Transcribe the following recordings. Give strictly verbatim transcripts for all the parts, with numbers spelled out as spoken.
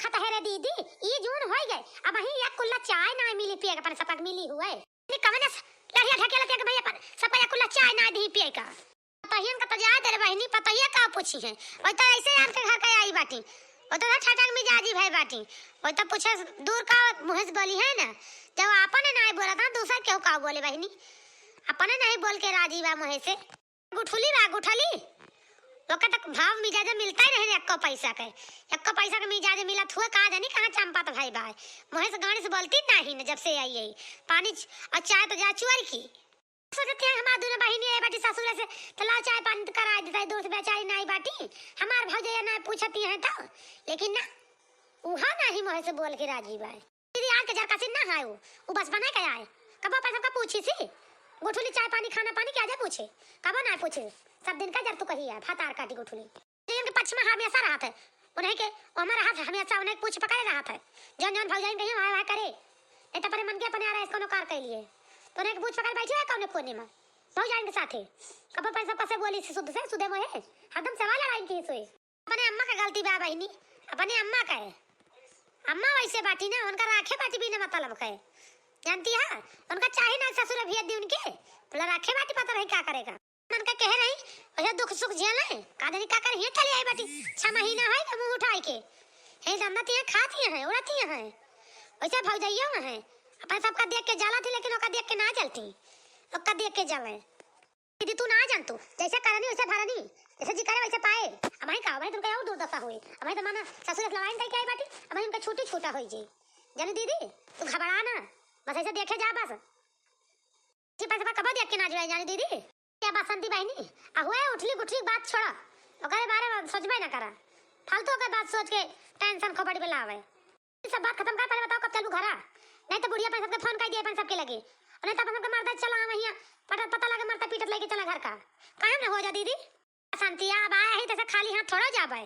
खतहे रे दीदी, ई जून होई गए, अबहीं एक कुल्ला चाय नाहीं मिली पिए के, अपन सबका मिली हुए। नी कवने स-, लड़िया ढकेलत है कि भाई अपन सबका एक कुल्ला चाय नाहीं दी पिए का। पतोहियन का तो जाए दे रे बहिनी, पतोहिया का पूछी है, वही तो ऐसे आन के घर के आई बाटी, वही तो ठटक मिजाजी भई बाटी, वही तो पूछे दूर का मुँह से बोली है ना, जब आपने नाहीं बोला था, दूसर केहू का बोले बहिनी, अपने नाहीं बोल के राजी बा मुँह से। गुठुली बा, गुठली। ओके तक भाव मिजाज मिलता ही नहीं एक्को पैसा के। एक्को पैसा के मिजाज मिलत हुए, का जानी कहाँ चंपत भई बा। मुँह से गाड़ी से बोलती नहीं न, जब से आई है। पानी च-, और चाय तो जा चुअर की। सोचती है हमार दुनो बहिनी आई बाटी ससुरे से, तो लाओ चाय पानी तो कराए देता है, दूर से बेचारी नाहीं बाटी। हमार भौजैया नाहीं पूछती है तो, लेकिन ना, उहा नाहीं मुँह से बोल के राजी बा। दीदी, आज के जरकसिन ना है उ, उ बस बनाए के आए। कबो अपन सबका पूछी सी, गुठुली चाय पानी, खाना पानी के आजे पूछे, कबो ना पूछे। सब दिन का जर तू कही है, भातार काटी गुठुली। जिनके पक्ष में हमेशा रहत है, उन्हें के, वो हमारा हाथ हमेशा उन्हें पूछ पकड़े रहत है। जौन जौन भौजाइन कही, वहाँ वहाँ करे। नहीं तो अपने मन के अपने आ रहा है, इसको नो कार कर लिए। तो उन्हें के पूछ पकड़ बैठी है कौन कोने में, भौजाइन के साथे। कबो अपन सबका से बोली सी शुद्ध से, सुधे मोहे, हरदम सवाल लड़ाई की सोए। अपने अम्मा का गलती बा बहिनी, अपने अम्मा का है। अम्मा वैसे बाटी ना, उनका राखे बाटी बिना मतलब का है। जानती है, उनका चाहे ना ससुर भेज दी उनके, बोला राखे बाटी, पता नहीं का करेगा। मन का कहे रही, वैसे दुख सुख झेले, का जानी का करे, हियाँ चली आई बाटी, छह महीना है तो मुँह उठाई के। हे दन्नत यहाँ खाती हैं, उड़ती हैं। वैसे भौजैया है, अपन सबका देख के जला थी, लेकिन ओका देख के ना जलती, ओका देख के जले। दीदी, तू ना जान तू, जैसे करनी वैसे भरनी, जैसे जी करे वैसे पाए। अब वहीं का, वहीं तुमका और दुर्दशा होई। अब वहीं तो माना ससुर से लड़ाई कई के आई बाटी, अब वहीं उनका छूटी छूटा होई जी। जानी दीदी, तू घबरा ना, बस ऐसे देखे जा बस। जी पैसा कबो देख के ना जुड़ाई जानी दीदी। क्या बसंती बहिनी, आ हुए उठली गुठली बात छोड़ा, ओकरे बारे में सोचबे ना करा, फालतू के बात सोच के टेंशन खोपड़ी पे लावे। ई सब बात खतम कर, पहले बताओ कब चलबू घरा? नहीं तो बुढ़िया अपन सबके फोन कर दिए, अपन सबके लगे। और नहीं तो अपन सबके मर्दा चला हम हियाँ, पता, पता लगे मरता पीटत लेके चला घर का। काहे ना हो जा दीदी? शांतिया, अब आए ही तैसे खाली हाथ थोड़ा जाबे।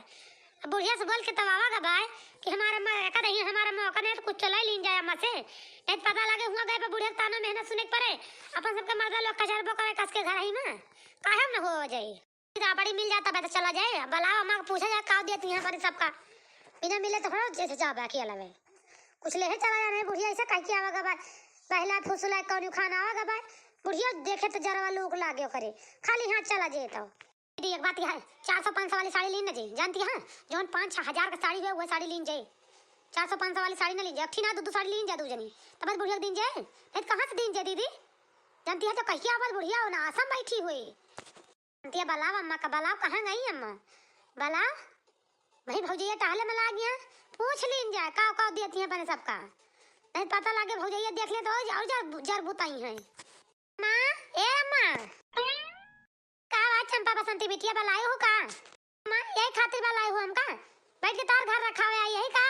अब बुढ़िया से बोल के तब आवा गबाए कि हमारे अम्मा एका नहीं, हमारे अम्मा ओका नहीं तो कुछ चला ही लीन जाए अम्मा से। नहीं तो पता लगे हुआ गए पे बुढ़िया के ताना मेहनत सुने के पड़े। अपन सबके मर्दा लोग कचरबो करे कस के घर ही में। काहे ना हो जाए? राबड़ी मिल जाता, मैं तो चला जाए, बुलाओ अम्मा को, पूछा जाए, का देती हैं हमारे सबका। बिना मिले तो थोड़ा जैसे जाबे अकेला में। कुछ लेहे चला जाने, बुढ़िया ऐसे कह के आवा गबाए, बहला फुसला कौन खाना आवा गबाए। बुढ़िया देखे तो जरवा लोग लागे करे, खाली हाथ चला जाए तो। दीदी, एक बात है, चार सौ पाँच सौ वाली साड़ी लीन ना जाए, जानती है, जौन पाँच छह हजार का साड़ी हुए, वह साड़ी लीन जाए। चार सौ पाँच सौ वाली साड़ी ना लीन जाए, एक ठी ना, दो दो साड़ी लीन जाए, दो जनी, तब बस बुढ़िया के दीन जाए, नहीं तो कहाँ से दीन जाए दीदी? जानती है तो कहिए, बस बुढ़िया हो ना, आसम बैठी हुई। अंतिया बलाव अम्मा का, बलाव कहाँ गई अम्मा? बलाव, भाई भौजैया टहले में लाग गया, पूछ लीन जाए, का का देती हैं अपने सबका। नहीं पता लागे भौजैया देख ले तो और जर, जर बुताई हैं। अम्मा, ए अम्मा। का बात चंपा बसंती बिटिया बलाए हो का? अम्मा, यही खातिर बलाए हो हमका? बैठ के तार घर रखावे आई यही का?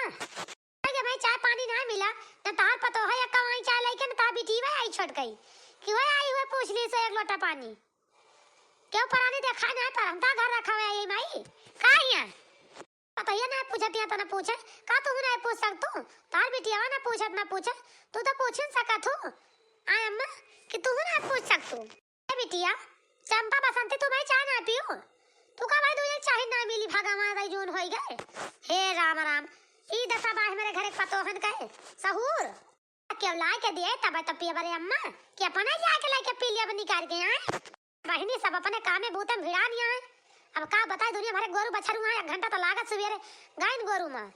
अरे भाई चाय पानी ना मिला, न तार पतो है या कवाई चाय लेके न तार बिटिया आई छोट गई। कि वह आई हुए पूछ ली से एक लोटा पानी। क्यों परानी देखा ना पर हम तो घर रखा हुआ है ये माई। का हिया? पता ये ना पूछत या तो ना पूछे। का तू ना पूछ सकतू? तार बिटिया ना पूछत ना पूछे। तू तो पूछ ही सकत हो। आय अम्मा कि तू ना पूछ सकतू। ए बिटिया, चंपा बसंती तू भाई चाय ना पियो? तू का भाई दूजे चाय ना मिली भगवान दाई जून होई गए। हे राम राम। ई दशा बा हमारे घरे पतोहन कहे। सहूर। क्यों लाए के दिए तब तो पिए बरे अम्मा कि अपने जाके लेके पी लिया निकाल के आए। बहिनी सब अपने कामे बूते में भिड़ान यहाँ है। अब का बताए दुनिया भरे गोरू बछरू हैं, एक घंटा तो लागत सुबेरे गायन गोरू में।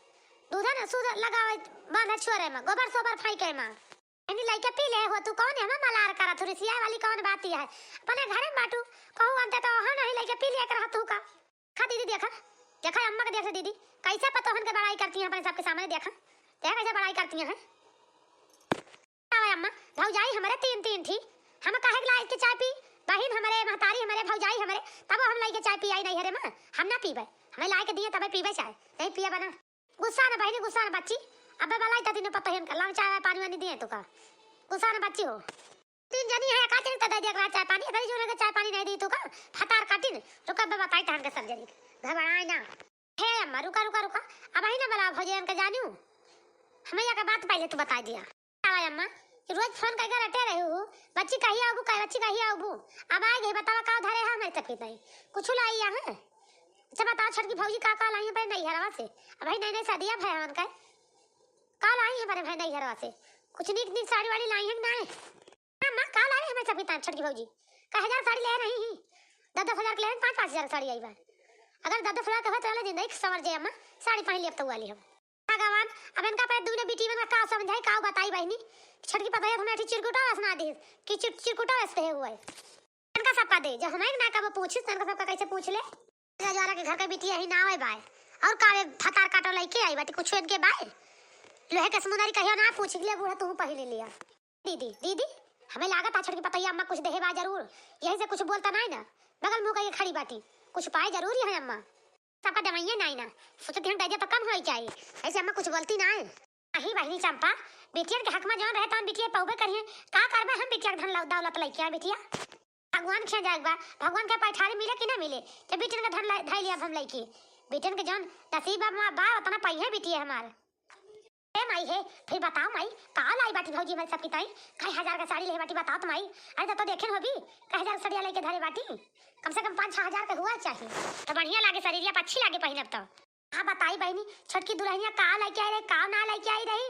दूध न सूद लगावे बांधे छोरे में, गोबर सोबर फाइके में। बहिनी लइके पी ले हो, तू कौन हमें मलार करा, तू रिसिया वाली कौन बात है? अपने घरे में बाटू, कहूँ अंते तो हो नहीं लइके पी ले कर तू का। देखा दीदी, देखा, देखा अम्मा के, देखा दीदी, कैसे पतोहन के बड़ाई करती हैं अपने सबके सामने, देखा, देखा कैसे बड़ाई करती हैं। आवे अम्मा, भौजाई हमारे तीन, तीन थी, हम काहे लाई के चाय पी? बहिन हमारे, महतारी हमारे, भौजाई हमारे, तब हम लाई के चाय पी आई नहीं हरे माँ, हम ना पीबे, हमें लाई के दिए तबे पीबे चाय, नहीं पिए बना। गुस्सा ना बहिनी, गुस्सा ना बच्ची, अबे बलाई तती ने पतोहन का लाओ चाय वाय पानी वानी दिए तो का, गुस्सा ना बच्ची हो। तीन जनी है, का जनी त दे दिया करा चाय पानी, इधर ही जो लगे चाय पानी नहीं दी तू का, फतार काटिन, रुका बे बताई तहन के सब जनी, घबराए ना। हे अम्मा, रुका, रुका, रुका, अब ही ना बुलाओ भौजी इनका जानियो, हमें या का बात पहले तू बता दिया। आवा अम्मा, कि रोज फोन करके रटे रहे हो, बच्ची कही आऊबू, कही बच्ची कही आऊबू, अब आए गई बतावा का धरे है हमारी तकलीफ नहीं, कुछ लाई यहाँ, अच्छा बताओ छोटकी भौजी, का का लाई है अपने नैहरवा से? अबहीं नई नई सदिया भय हवन का, का लाई है अपने भाई नैहरवा से? कुछ नीक नीक साड़ी वाड़ी लाई है कि नाहीं? हाँ माँ, का लाई है हमारे सब किताब छोटकी भौजी? का हजार साड़ी ले रही ही, दस दस हजार के ले रही, पाँच पाँच हजार के साड़ी आई बा। अगर दस दस हजार के होत रहले जिंदगी के संवर जाए अम्मा, साड़ी पहन ली अब तो वाली हम। भगवान, अब इनका अपने दूनो बेटी में का समझाई, का बताई बहिनी? छोटकी पतोहिया हमें अठी चिरकुटा वस ना दी कि चिर-, चिरकुटा वस दे हुआ है। इनका सबका दे, जब हमें ना कब पूछिस, तो इनका सबका कैसे पूछ ले? रजवाड़ा के घर का बिटिया ही ना आवे बाय। और का वे भतार काटो लइके आई बाटी, कुछ इनके बाय? लोहे के समुंदरी कहियो ना पूछ ले, बूढ़ा तू पहले लिया। दीदी, दीदी, हमें लागत है छोटकी पतोहिया अम्मा कुछ देहे बा जरूर, यही से कुछ बोलता नहीं ना, बगल मुंह कइके खड़ी बाटी, कुछ पाए जरूर है अम्मा। सबका दवाइयाँ नहीं ना, सोचत हम दे दे तो कम होई जाए, ऐसे अम्मा कुछ बोलती ना है। अही बहिनी चंपा, बिटियन के हक में जौन रहे तौन बिटिया पौबे करिए, का करबे हम बिटिया के धन लौ-, दौलत लइके आए बिटिया। भगवान के जाए बा, भगवान के पैठारी मिले कि ना मिले, जब बिटियन के धन ला-, धई लिया हम लइके, बिटियन के जौन नसीब बा, बा उतना पइहे बिटिया हमार। ए माई हे, फिर बताओ माई, का लाई बाटी भौजी हमारे सबकी ताई? कई हजार का साड़ी ले बाटी बताओ तो माई। अरे तो, तो देखे होबी, कई हजार का साड़िया लेके धरे बाटी, कम से कम पाँच छह हजार का हुआ चाहिए, तो बढ़िया लागे शरीरिया पर अच्छी लागे पहिनब तो। हाँ बताई बहिनी, छोटकी दुल्हनिया का लेके आई रही, का ना लेके आई रही?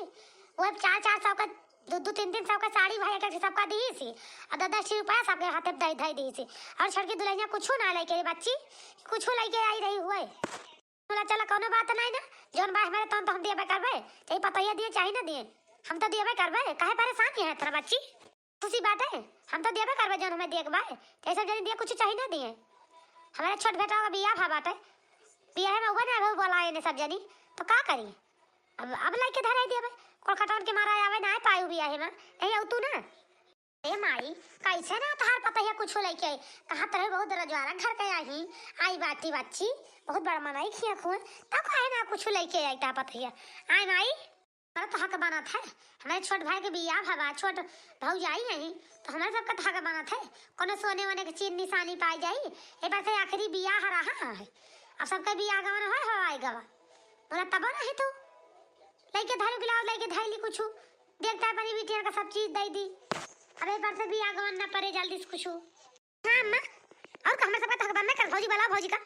वो चार चार सौ का, दो दो तीन तीन सौ का साड़ी भाई एक एक सबका दी सी, और दस दस रुपया सबके हाथे दे दे दी सी, और छोटकी दुल्हनिया कुछ ना लेके आई बच्ची, कुछ लेके आई रही हुए। बोला, "चला, कौनो बात नहीं ना, जौन बा हमारे तौन तो हम दिएबे करबे, चाहे पतोहिया दिए, चाहे ना दिए, हम तो दिएबे करबे, काहे परेशान है इतना बच्ची? खुशी बात है, हम तो दिएबे करबे, जौन हमें दिए के बा, चाहे सब जनी दिए, कुछ चाहे ना दिए। हमारे छोट बेटा का बियाह भा बाटे, बियाह में हुआ ना, अभी बोला है सब जनी, तो का करी? अब, अब लइके धराई दिएबे, कोलकाता के मारा आवे ना पायू बियाह में, नहीं आऊ तू ना।" ए माई, कैसे ना तहार पतोहिया कुछ लइके आई? कहाँ तरह बहुत रजवाड़ा घर के आई, आई बाटी बच्ची, बहुत बड़ा मनई खिया खुन, तब काहे ना कुछ लइके आई तहार पतोहिया? आई माई, हमारा तो हक बनत है, हमारे छोट भाई के बियाह भवा, छोट भौजाई आई, तो हमारे सबका तो हक बनत है, कोनो सोने वोने के चीज निशानी पाई जाई, ए बार से आखिरी बियाह रहा है, अब सबका बियाह गवन होए हो आई गवा, बोला तब नहीं तू लइके धरू ब्लाउज लइके धैली कुछ, देखता है अपनी बिटिया का सब चीज दे दी। अब एक बार से बियाह गवन ना पड़े जल्दी से कुछ। हाँ अम्मा, और का हमारे सबका तो हक बनबे कर भौजी वाला भौजी का।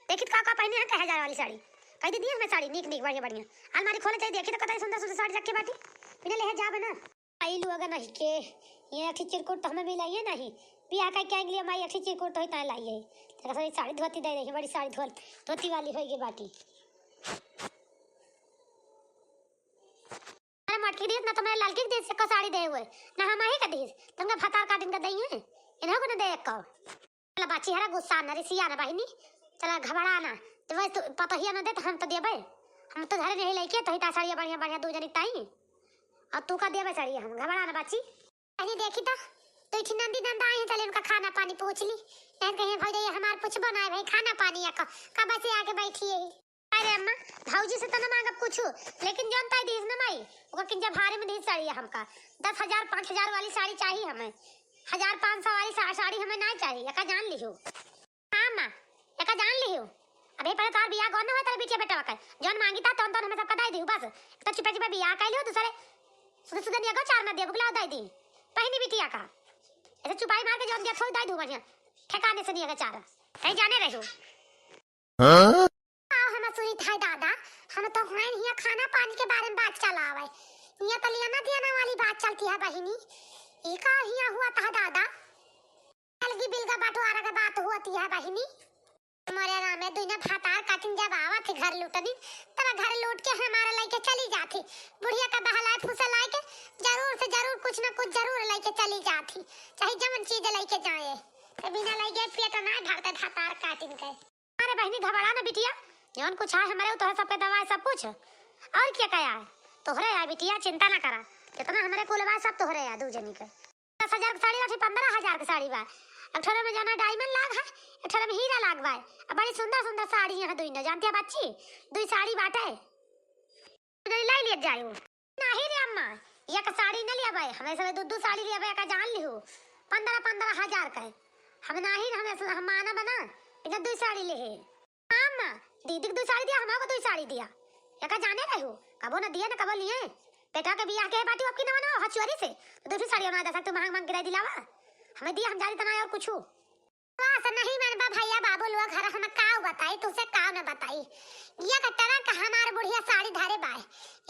देखी तो का का पहने हैं, कई हजार वाली साड़ी। कह दी दिए हमें साड़ी नीक नीक बढ़िया बढ़िया। अलमारी खोले चाहिए, देखी तो कतई सुंदर सुंदर साड़ी रखे बाटी। बिना लेहे जाबे ना। आई लोग नहीं के, ये अठी चिरकुट तो हमें मिला ये नहीं। बियाह का क्या लिए माई अठी चिरकुट तो ही ताई लाई है। तेरा सारी साड़ी धोती दे रही, बड़ी साड़ी धो-, धोती वाली होई गई बाटी। अरे मटकी दीस ना, तुम्हारे लड़की के दीस एको साड़ी दे हुए, ना हम ही का दीस, तुमके भतार काटिन का दई है, इन्हों को ना दे एको। चला बाची हरा गुस्सा ना, रिसिया ना बहिनी, चला घबरा ना, जब वैसे तो पतोहिया ना दे तो हम तो देबे, हम तो धरे नहीं लइके, तो ही ता साड़िया बढ़िया बढ़िया दू जनी ताई, और तू का देबे साड़िया हम, घबरा ना बाची। अरे देखी तो, दू ठी नंदी नंदा आई हैं, चले उनका खाना पानी पूछ ली, नहीं कहीं भौजाई हमार कुछ बनाए भाई खाना पानी या का, कब से आके बैठी है। अरे अम्मा, भौजी से तो ना मांगब कुछ, लेकिन जौन ताई दीस ना माई, ओकर किंजा भारी में दीस साड़ी हमका। दस हजार, पाँच हजार वाली साड़ी चाहिए हमें। हजार पाँच सौ वाली सा-, साड़ी हमें ना चाहिए, एका जान लिहो। हाँ अम्मा, एका जान लिहो। अबे पहले तोहार बियाह गौन ना होए, तेरे बिटिया बेटा का। जौन मांगी ता तौन तौन हमें सबका दे दिहो बस। तो चुपे चुपे बियाह कर लिहो दूसरे। सुधे सुधे निया को चार ना दिया, बुकला दे दी। पहनी बिटिया का। ऐसे चुपाई मार के जौन दिया थोड़ी दे दू बढ़िया। ठिकाने से निया का चार। कहीं जाने रहो। हाँ? आओ, हम सुनी था दादा, हम तो हैं हिया खाना पानी के बारे में बात चलावे। हिया तो लियाना दियाना वाली बात चलती है बहिनी। ई का हिया हुआ था दादा? अलगी बिलगा बंटवारा के बात हुआ थी है बहिनी। मोरे रामे दुइना भातार काटिन जब आवा थे घर लूटनी, तब घर लूट के हमारा लइके चली जाती। बुढ़िया का बहलाए फुसलाए के जरूर से जरूर कुछ ना कुछ जरूर लइके चली जाती। चाहे जमन चीज लइके जाए, ते बिना लइके पेट ना भरते भातार काटिन के। अरे बहिनी, घबरा ना बिटिया, जौन कुछ है हमरे, उ तोहरे सबके दवा है सब कुछ। और क्या कया है? तोहरे है बिटिया, चिंता ना करा। जितना हमरे कुल बा, सब तोहरे है, दू जनी के। दस हजार के साड़ी बाटे, पन्द्रह हजार के साड़ी बा। एक ठोरे में जौन diamond लाग है, एक ठोरे में हीरा लाग बा। अब बड़ी सुंदर सुंदर साड़ी यहाँ दुई न जानती है बच्ची, दुई साड़ी बाटे। जनी लाई लियत जायो। नाही रे अम्मा, एक साड़ी न लियाबे, हमें सब दू दू साड़ी लियाबे, एका जान लिहो। पन्द्रह पन्द्रह हजार का है। हम नाही, हमें सब, हम माना बना, बिना दू साड़ी ले है। हाँ अम्मा, दीदी के दू साड़ी दिया, हमको दू साड़ी दिया। एका जाने रहो, कबो न दिए न कबो लिए। बेटा के बियाह के है बाटी, अब की नवा नवा हचुआरी से, तो दू साड़ी हमारा दस तू मांग मांग के दे दिलावा। हमें दिया, हम जानी तना और कुछ। बस नहीं मनबा भइया बाबू लोग, घर हम काउ बताई, तुसे काउ न बताई। एक ट्रंक हमार बुढ़िया साड़ी धरे बाय,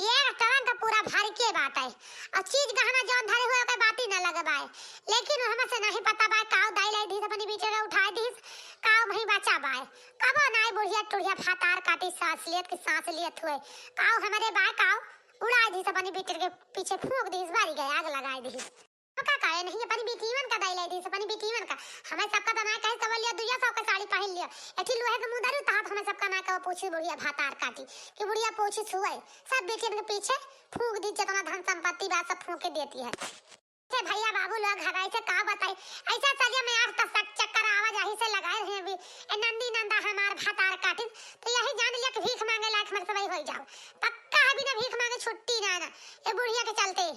एक ट्रंक पूरा भर के बाटे। और चीज गहना जौन धरे हुए ओकर बाती न लगे बाय। लेकिन हमसे नहीं पता बाय, काउ दाई लाई दीस अपनी बेटी के उठाई दीस, काउ वहीं बचा बाय। कबो नाई बुढ़िया टुढ़िया भातार काटी सांस लियत कि सांस लियत हुए, काउ हमरे बाय, काउ उड़ाई दीस अपनी बेटी के पीछे फूंक दीस, बारी गए आग लगाई दीस। का काहे नहीं अपनी बेटीवन का दाई लाई दीस, अपनी बेटीवन का। हमें सबका तो नाई कहे, सब लिया दुइया सौ के साड़ी पहन लिया। एठी लोहे के मुंह धरू, तहां हमें सबका नाई कहे, पूछी बुढ़िया भातार काटी कि बुढ़िया पूछी सुए। सब बेटियन के पीछे फूंक दी, जितना धन संपत्ति बा सब फूंक के देती है। से भइया बाबू लोग हगाई से का बताई, ऐसा सजे में आठ दस चक्कर आवा जाही से लगाए रहे अभी। ए नंदी नंदा हमार भातार काटिन, तो यही जान लिया कि भीख मांगे लायक मर सबई होई जाओ। पक्का है बिना भीख मांगे छुट्टी ना ना, ये बुढ़िया के चलते।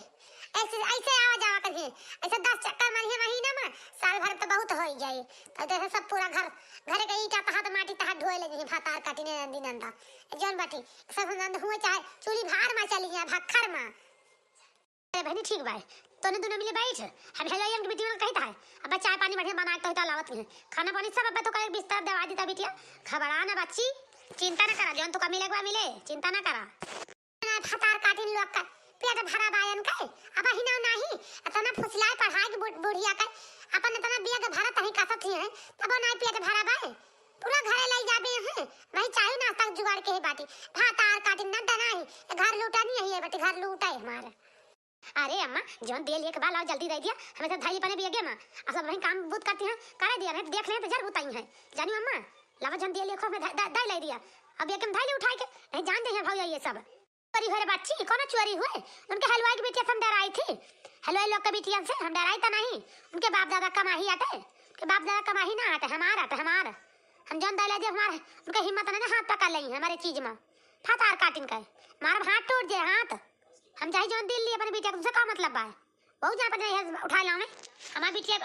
ऐसे, ऐसे आवा जावा करिए, ऐसे दस चक्कर मारिए महीना में, साल भर तो बहुत हो ही जाए। तो जैसे सब पूरा घर, घर के ईटा तहा तो माटी तहा ढोए लगी भातार काटिने नंदी नंदा। जौन बाटी, सब नंद हुए चाहे चूल्ही भार में चली जाए, भक्खर में। अरे बहनी ठीक बाय, तोने दुनो मिले बैठ, हम हेलो यंग बिटिया कही था। अब चाय पानी बढ़िया बना के तो लावत है, खाना पानी सब अब तो का एक बिस्तर दवा दी था बिटिया। घबरा ना बच्ची, चिंता ना करा, जौन तो कमी लगवा मिले, चिंता ना करा। ना फतार काटिन लोग का पेट भरा बायन के, अब ही ना नाही, इतना फुसलाए पढ़ाई के बु-, बुढ़िया के, अपन इतना बिया के भरत ही कसत ही है, तब ना पेट भरा बाय। पूरा घरे लाई जाबे हैं, वही चाही नाश्ता के जुगाड़ के है बाटी। भातार काटिन ना दना ही, घर लूटा नहीं है बाटी, घर लूटा है हमारा। अरे अम्मा, जौन दे लिए के बा, लाओ जल्दी दे दिया, हमें तो धाई पने बिया गे माँ, अब सब वही काम बूत करती हैं, करे दिया, नहीं तो देख ले तो जर बुताई है, जानी अम्मा, लावा जौन दे लिए खो हमें धा-, धा-, धाई लाई दिया, अब ये के हम धाई ले उठाए के, नहीं जान दे हैं भौया ये सब। चोरी हुए रे बच्ची, कौनो चोरी हुए? उनके हलवाई की बिटिया से हम डराई थी। हलवाई लोग के बिटिया से हम डराई तो नहीं। उनके बाप दादा कमाही आटे, उनके बाप दादा कमाही ना आटे, हमार आटे, हमार। हम जौन दे ले दिए, हमार, उनके हिम्मत नहीं, हाथ पकड़ लें हमारे चीज में। फतार काटिन का है। मारब हाथ टूट जाए हाथ। हम चाहे जौन दिल लिए अपने बिटिया के, तुमसे का मतलब बा? बहुत जा अपने ये उठा लावे। हमारे बिटिया,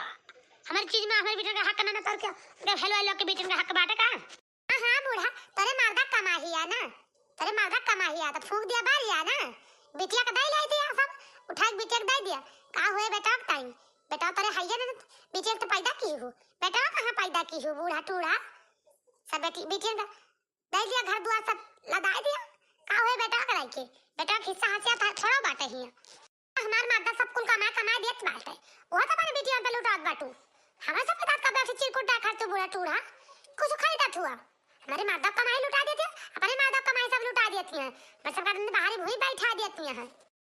हमारे चीज में, हमारे बिटिया का हक ना, ना करके, उनके हलवाई लोग के बिटिया का हक बाटे का? हाँ, हाँ, बूढ़ा, तोरे मर्दा कमाही आ ना, तोरे मर्दा कमाही आ, तो फूंक दिया बारी आ ना, बिटिया के दे लाई दिया सब, उठा के बिटिया के दे दिया। का हुए बेटा के ताई? बेटा तोरे हइये ना, बिटिया के तो पैदा की हो, बेटा कहाँ पैदा की हो, बूढ़ा टूढ़ा, सब बेटी, बिटिया का दे दिया, घर दुआर सब लदाई दिया। का हुए बेटा के लाइके, बेटा के हिस्सा हासिया था, थोड़ा बाटे ही। हमार मर्दा सब कुल कमाए, कमाए देत बाटे। ओह तो अपने बिटिया पे लुटावत बाटू। हमारे सब के साथ कब से चिरकुट डाखर तू बूढ़ा टूढ़ा। कुछ खरीदत हुआ। हमारे मर्दा कमाई लुटा देते, अपने मर्दा कमाई सब लुटा देती हैं। मैं सब दिन बाहरी भूई बैठा देती हैं।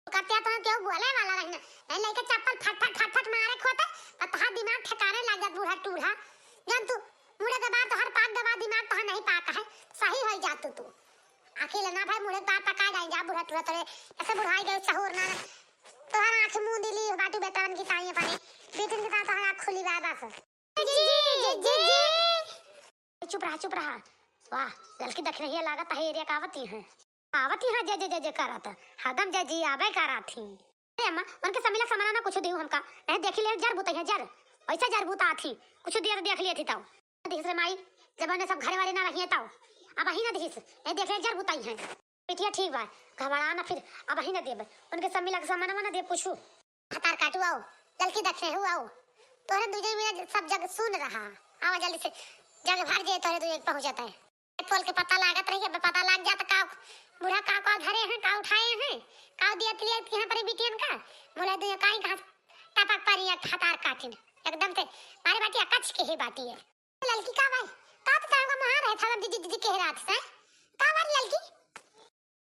करते हैं तो क्यों बोले वाला रहना। नहीं लेके चप्पल फट फट, फट फट मारे खोते, तो तहार दिमाग ठिकाने लग जात बूढ़ा टूढ़ा। जौन तू मुड़े के बाद तोहर पाक दबा दिमाग तोहर नहीं पाक है, सही हो जात तू। आखिर ना भाई मुड़े के बाद पका जाए जा बूढ़ा टूढ़ा तोरे। ऐसे बुढ़ाई गए सहूर ना, तोहर आँख मूंद ली बाटू बेटवन की ताई अपने। बेटन की ताई तोहर आँख खुली बा बस। जी, जी, जी, जी। चुप रहा, चुप रहा। वाह, ललकी दखिनहिया लागत है एरिया का आवती हैं। आवती हैं जे, जे, जे, जे करत। हरदम जे जी आवे करत ही। अरे अम्मा, उनके समिला समाना ना कुछ दियो हमका। नहीं देखी ले जर बुतई है जर। वैसे जर बुता थी। कुछ दिया तो देख लिए थी तब। दिहिस रे माई, जब उन्हें सब घरे वाले ना रहिए तब। अब अही ना दिहिस। नहीं देख ले जर बुतई है। बिटिया ठीक बा, घबरा ना फिर, अब ही ना देब। उनके सब मिला के सामान ना देब कुछ। हतार काटू आओ, ललकी दखिनहू आओ। तोहरे दूजे में सब जग सुन रहा। आवा जल्दी से, जग भर जे तोहरे दूजे पहुँच जाता है। पोल के पता लागत रही, अब पता लाग जात का बूढ़ा का का धरे हैं, का उठाए हैं, का दिया तिलिया यहाँ पर बिटियन का। बोले दुनिया काई कहाँ टपक परी है हतार काटिन। एकदम से मारे बाटी अकच के ही बाटी है। ललकी का भाई, का तो तरह का महान है था जीजी, जीजी कह रहा था। का बात ललकी?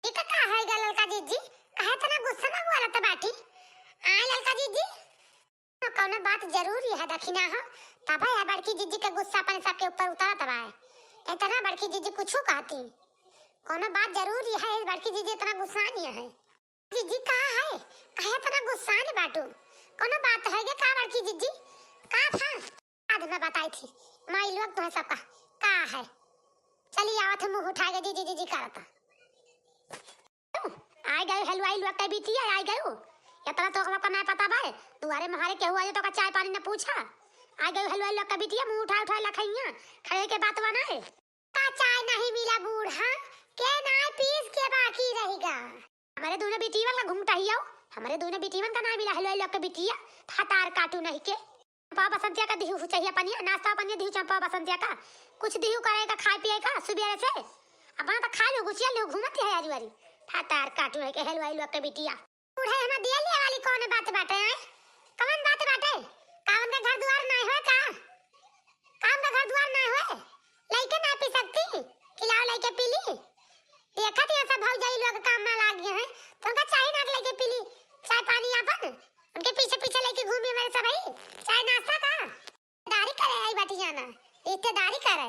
ई का, का है गा ललका जीजी? काहे इतना गुस्सा में बोलत बाटी? आए ललका जीजी? कौनो बात जरूरी है दखिना हो, तब है बड़की जीजी के गुस्सा अपन सबके ऊपर उतरत बा। इतना बड़की जीजी कुछू कहती। कौनो बात जरूरी है, बड़की जीजी इतना गुस्सा नहीं है। जीजी का है? काहे इतना गुस्सा नहीं बाटू? कौनो बात है ये का बड़की जीजी? का था? बाद में बताई थी। माई लोग तुम्हें सबका का है? चली आवत है मुंह उठा के जीजी, जीजी करता। आई गयो हलवाई लोग के बिटिया, आई गयो। इतना तो ओकरा का ना पता बा। दुआरे महारे केहू आ जाए तो ओका चाय पानी ना पूछा। आई गयो हलवाई लोग के बिटिया, मुंह उठा उठा लखइया। खड़े के बात बा ना है। का चाय नहीं मिला बूढ़ा? के ना पीस के बाकी रहेगा। हमारे दोनों बिटिया का घूमता ही आओ। हमारे दोनों बिटिया का ना मिला हलवाई लोग के बिटिया। फतार काटू नहीं के। चंपा बसंतिया का दिहू चाहिए पनिया, नाश्ता पनिया दिहू चंपा बसंतिया का, कुछ दिहू करे का खाए पिए का सुबेरे से। अपना तो खा लिहू, गुचिया लिहू, घूमत है यारी वारी। फातार काटू है के हलवाई लोग के बिटिया। बूढ़ा हमार दिया लिया वाली कौन बात बाटे, हैं? कवन बात बाटे? का उनका घर दुआर नाय होए का? का उनका घर दुआर नाय होए? लइके ना पी सकती? खिलाओ लइके पी ली। देखत यहाँ सब भौजाई लोग काम में लाग गए हैं, तो उनका चाही ना कि लइके पी ली चाय पानी आपन। उनके पीछे पीछे लइके घूमी मेरे सब ही, चाय नाश्ता का। रिश्तेदारी करे आई बाटी जाना, रिश्तेदारी करे।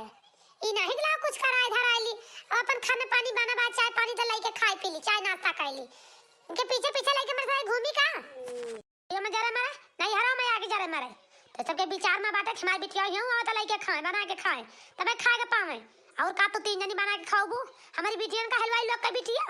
ई नहीं ला कुछ करा इधर आइली, अब अपन खाना पानी बना बा, चाय पानी तो लइके खाई पी ली, चाय नाश्ता कर ली। उनके पीछे पीछे लइके मेरे सब घूमी का? ये में जरे मरे, नहीं हरा में आगे जरे मरे। तो सबके विचार में बाटे कि हमारी बिटिया ही हूँ, आवता लइके खाए, बना के खाए, तबे खाए के पावे। और का तू तीन जनी बना के खाओबू? हमारी बिटियन का हलवाई लोग का बिटिया।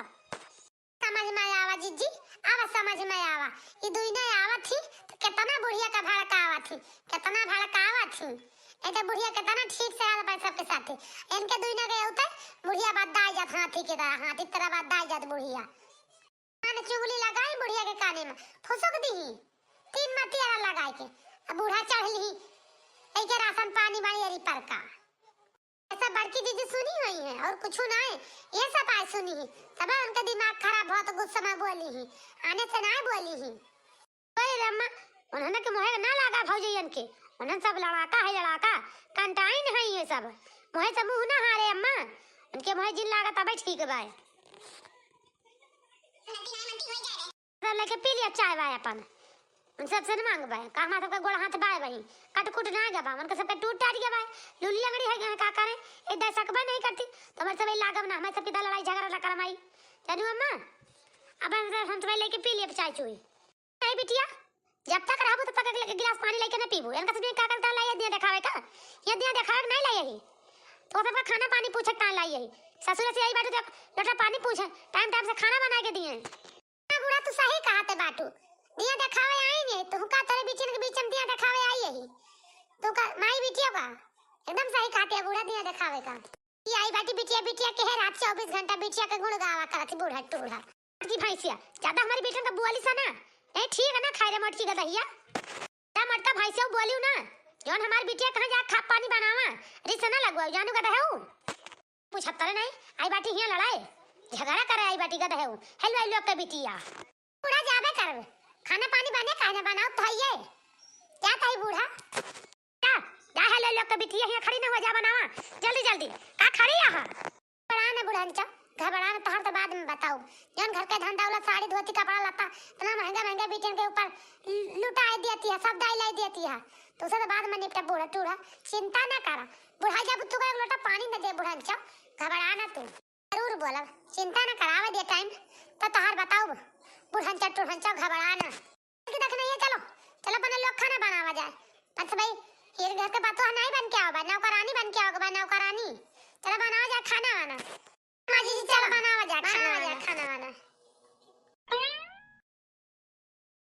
समझ में आवा जिज्जी, आवा समझ में आवा। ई दुइने आवत ही तो कितना बुढ़िया का भड़का आवत ही, कितना भड़का आवत ही। ए तो बुढ़िया कितना ठीक से रहल बा सबके साथे। इनके दुइने के उतर बुढ़िया बद्दाई जात हाथी की तरह, हाथी की तरह बद्दाई जात बुढ़िया। कान चुगली लगाई बुढ़िया के काने में, फुसुक दीही, तीन मतियारा लगाई के। अब बूढ़ा चढ़ ली, कई के राशन पानी बाड़ी अरी पर का। ये सब बड़की दीदी सुनी हुई है और कुछ ना है, ये सब आज सुनी है, तब उनका दिमाग खराब हो तो गुस्सा में बोली ही, आने से ना बोली ही। अरे रे अम्मा, उन्होंने के मोहे ना लागा भौजैयन के, उन्हन सब लड़ाका है, लड़ाका, कंटाइन है ये सब, मोहे से मुँह ना हारे अम्मा, उनके मोहे जिन लागा तबे ठीक बाय। सब लेके पी लिया चाय वाय अपन। उन सबसे न मांगबे, का हमार सबके गोड़ हाथ बाय बही, कट कुट ना गबा, उनके सबके टूट टाट गबा, लुल्ली लंगड़ी है गए, का करे, एक दाई सकबे नहीं करती, तो हमारे सब लागब ना, हमारे सबकी तो लड़ाई झगड़ा ना करमाई। जानू अम्मा, अब हम सब लेके पी लिया चाय चुई। नहीं बिटिया, जब तक रहबू तब तक एक गिलास पानी लेके न पीबू। इनका सबके का करता लाई दिया देखावे का, ये दिया देखावे के नहीं लाई यही, तो सबका खाना पानी पूछे का लाई यही। ससुर से आई बाटू तो लोटा पानी पूछे, टाइम टाइम से खाना बना के दिए। हाँ बूढ़ा, तू सही कहते बाटू। दिया देखावे आई है, तू का तेरे बीचन के बीच में दिया देखावे आई यही। तू का माई बिटिया का एकदम सही कहते है बूढ़ा, दिया देखावे का। ये आई बाटी बिटिया, बिटिया के है रात चौबीस घंटा बिटिया के गुण गावा करत बूढ़ा टूढ़ा। मोटकी भैंसिया, ज्यादा हमारी बेटन का बोली सा ना। नहीं ठीक है ना, खाए रे मोटकी गदहिया। ज्यादा मोटका भैंसिया बोली ना, जौन हमारी बिटिया कहाँ जा खा पानी बनावा, रिस ना लगवाओ, जानू गदहेऊ। पूछत करे नहीं, आई बाटी हियाँ लड़ाए, झगड़ा करे आई बाटी गदहेऊ, हेलो आई लोग के बिटिया। बूढ़ा जाबे करबे, खाना पानी बने काहे ना बनाओ तो है ये। क्या तही बूढ़ा? जा, जा हेलो लोग के बिटिया हियाँ खड़ी ना हो जा बनावा, जल्दी जल्दी। का खड़ी यहाँ? घबरा न बुढ़नचा, घबरा न, तोहर तो बाद में बताऊ। जौन घर के धंधा वाला साड़ी धोती कपड़ा लत्ता इतना महंगा महंगा बिटियन के ऊपर लुटाए देती है, सब दाई लाई देती है, तो उसे तो बाद में निपटा बूढ़ा टूढ़ा, चिंता ना करा। बुढ़ा जब तू एक लोटा पानी न दे बुढ़नचा, घबरा ना तू। जरूर बोलब, चिंता न करावे दे टाइम, तो तोहार बताऊ बुढ़नचा टूढ़नचा घबरा ना। कि देखना ये, चलो, चलो अपने लोग खाना बनावा जाए। बस भाई, ये घर के पतोह नहीं बन के आओ बा, नौकरानी बन के आओ बा, नौकरानी। चलो बना।